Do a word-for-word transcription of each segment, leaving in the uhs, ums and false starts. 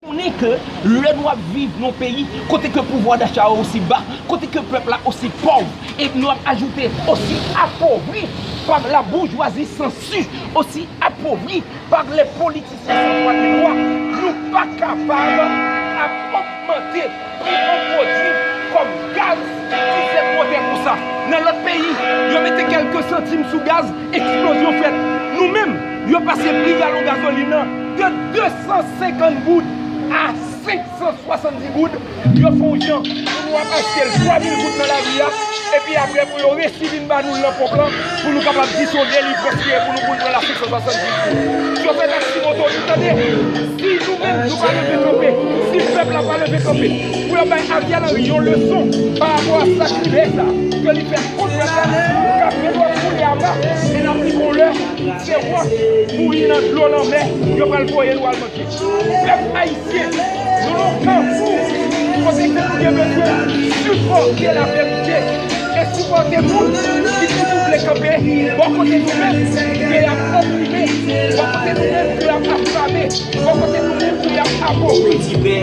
Konnen ke lè nou ap viv nan yon peyi kote ke pouvwa dacha a osi ba, kote ke pèp la osi pòv, e nou ap ajoute osi apovri par la bourgeoisie sansu, osi apovri par les politiciens sans foi ni loi, nou pa kapab ap ogmante pri yon pwodui kòm gaz, dizèt motè konsa. Nan lòt peyi, yo mete kèlke santim sou gaz, eksplozyon fèt. Nou menm, yo pase pri galon gazolin nan de de san senkant goud a senk san swasanndis goud, yo fè yon jan pou nou ap achte l twa mil goud nan lari a, epi apre pou yo resi vin ba nou l nan ponp lan, pou nou kapab di se yon delivrans li ye pou nou, pou nou pran l a senk san swasanndis goud. Chofè taksi moto, nou tande, si nou menm nou pa leve kanpe, si pèp la pa leve kanpe, pou yo bay Ariel Henry yon leson pa rapò a sakrilèj sa ke li fè kont pèp la, k ap fè nou ap koule a ma, e n ap di gon lè, se wòch bouyi nan dlo lanmè, yo pral voye nou al manje. Pèp ayisyen, nou nan yon kafou kote ke nou gen bezwen sipòte laverite e sipòte moun ki toujou vle kanpe bò kote nou menm ke y ap oprime, bò kote nou menm ke y ap afame, bò kote nou menm ke y ap apovri.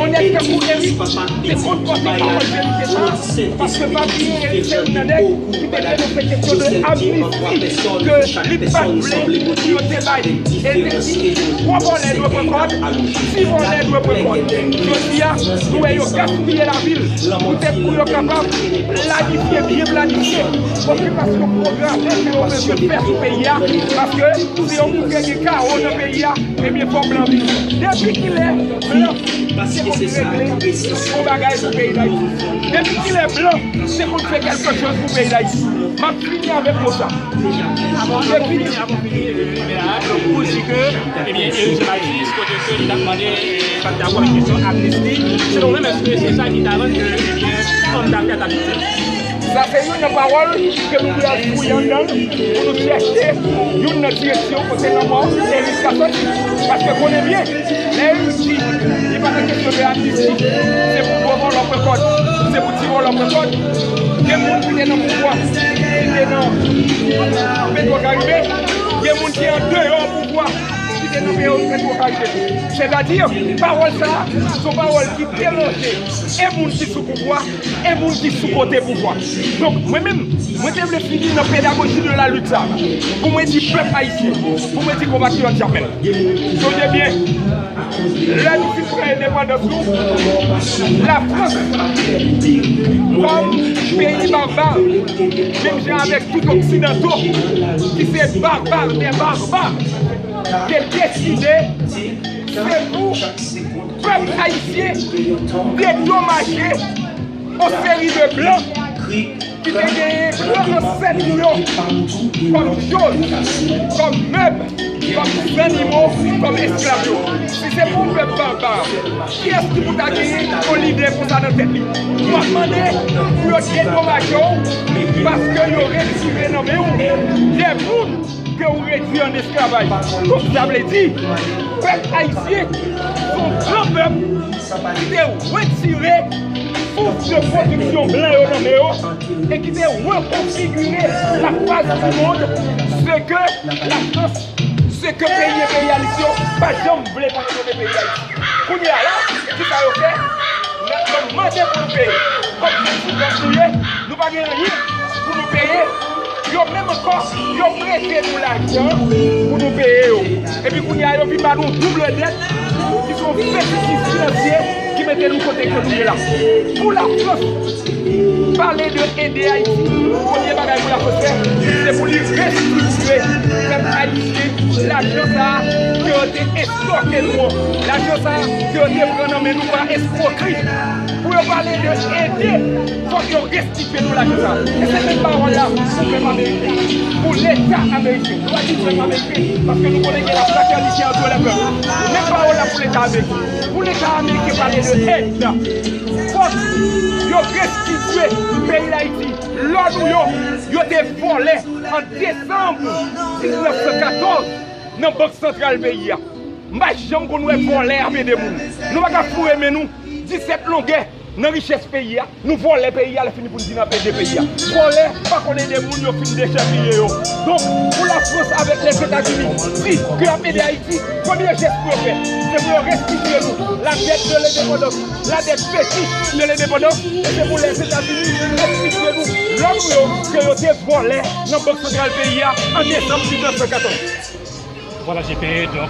Onèt tankou Erik te konn pòte pawòl verite sa, paske pa bliye Erik se youn nan nèg ki te denonse kesyon de amnisti ke li pa t vle pou yo te bay. E te di, gwo vòlè dwe pran kòd, ti vòlè dwe pran kòd. Jodi a, nou wè yo gaspiye lavi l poutèt pou yo kapab planifye, byen planifye okipasyon pwograme ke yo bezwen fè sou peyi a, paske si yon moun gen kawo nan peyi a, ebyen fò blan vini. Depi kilè blan te konn regle yon bagay pou peyi Dayiti? Depi kilè blan te konn fè kèlke chòz pou peyi Dayiti? M ap fini avèk mo sa. Depi Pou di ke, ebyen, Erik Jean-Baptiste, kote ke li t ap mande, e, pa t dakò avèk kesyon amnisti, selon ou menm, èske se sa ki ta rann ke, ebyen, òm dafè ta viktim? Sa se youn nan pawòl ke nou dwe al fouye anndan l pou nou chèche youn nan direksyon kote lanmò Erik ka soti. Paske konnen byen, lè Erik di li pa nan kesyon de amnisti, se pou gwo vòlò pran kòd, se pou ti vòlò pran kòd. Gen moun ki te nan pouvwa, ki te nan Petwokaribe, gen moun ki andeyò pouvwa, ki te nan Petwokaribe tou. Sètadi, pawòl sa a, se yon pawòl ki deranje e moun ki sou pouvwa, e moun ki sou kote pouvwa. Donk, mwen menm, mwen te vle fini nan pedagoji de la lit sa, pou mwen di pèp ayisyen, pou mwen di konpatriyòt Japèl. Sonje byen, lè nou fin pran endepandans nou, Lafrans, kòm peyi baba, menm jan avèk tout oksidanto, ki se baba dè baba, te deside se pou pèp ayisyen dedomaje yon seri de blan ki te genyen gran ansèt nou yo kòm choz, kòm mèb, kòm zannimo, kòm esklav yo. Si se pou yon pèp baba, kiyès ki pou ta genyen yon lidè konsa nan tèt li? Nou ap mande pou yo dedomaje w paske yo retire nan men w de moun ke ou redwi an esklavaj. Donk, sa vle di, pèp ayisyen se yon gran pèp ki te retire souf de pwodiksyon blan yo nan men yo e ki te rekonfigire la face du monde, se ke Lafrans, se ke peyi enperyalis yo pa janm vle pou nou donnen peyi Dayiti. Kounye a la, kisa yo fè? Nan, nan mande pou nou peye. Kòm se sou kòb nou ye, nou pa gen anyen pou nou peye. Yo menm ankò, yo prete nou lajan pou nou peye yo. Epi kounye a, yo vin ba nou double dèt, ki se yon fetisizm finansye ki mete nou kote ke nou ye la. Pou Lafrans pale de ede Ayiti, premye bagay pou Lafrans fè, se pou li restriktire pèp ayisyen lajan sa a ke yo te estòke nou an, lajan sa a ke yo te pran nan men nou pa eskwokri. Pou yo pale de ede, fòk yo restitue nou lajan sa a. E se menm pawòl la pou pèp ameriken, pou Leta ameriken. Nou pa di pèp ameriken, paske nou konnen gen la fraternité entre les peuples. Menm pawòl la pou Leta ameriken. Pou Leta ameriken pale de èd, fòk yo restitue peyi Dayiti. Lò nou yo, yo te vòlè an desanm diznèf san katòz nan Bank Santral peyi a. M pa janm konn wè vòlè ap ede moun. Nou pa ka foure men nou disèt longè nan richès peyi a, nou vòlè peyi a, lè fini pou n di n ap ede peyi a. Vòlè pa konn ede moun yo fin dechèpiye yo. Donk, pou Lafrans avèk Lèzetazini di ke y ap ede Ayiti, premye jès pou yo fè, se pou yo restitye nou la dette de l'indépendance, la dette fétiche de l'indépendance, e se pou Lèzetazini restitye nou lò nou yo ke yo te vòlè nan Bank Santral peyi a an desanm mil nèf san katòz. Voilà, J P, donk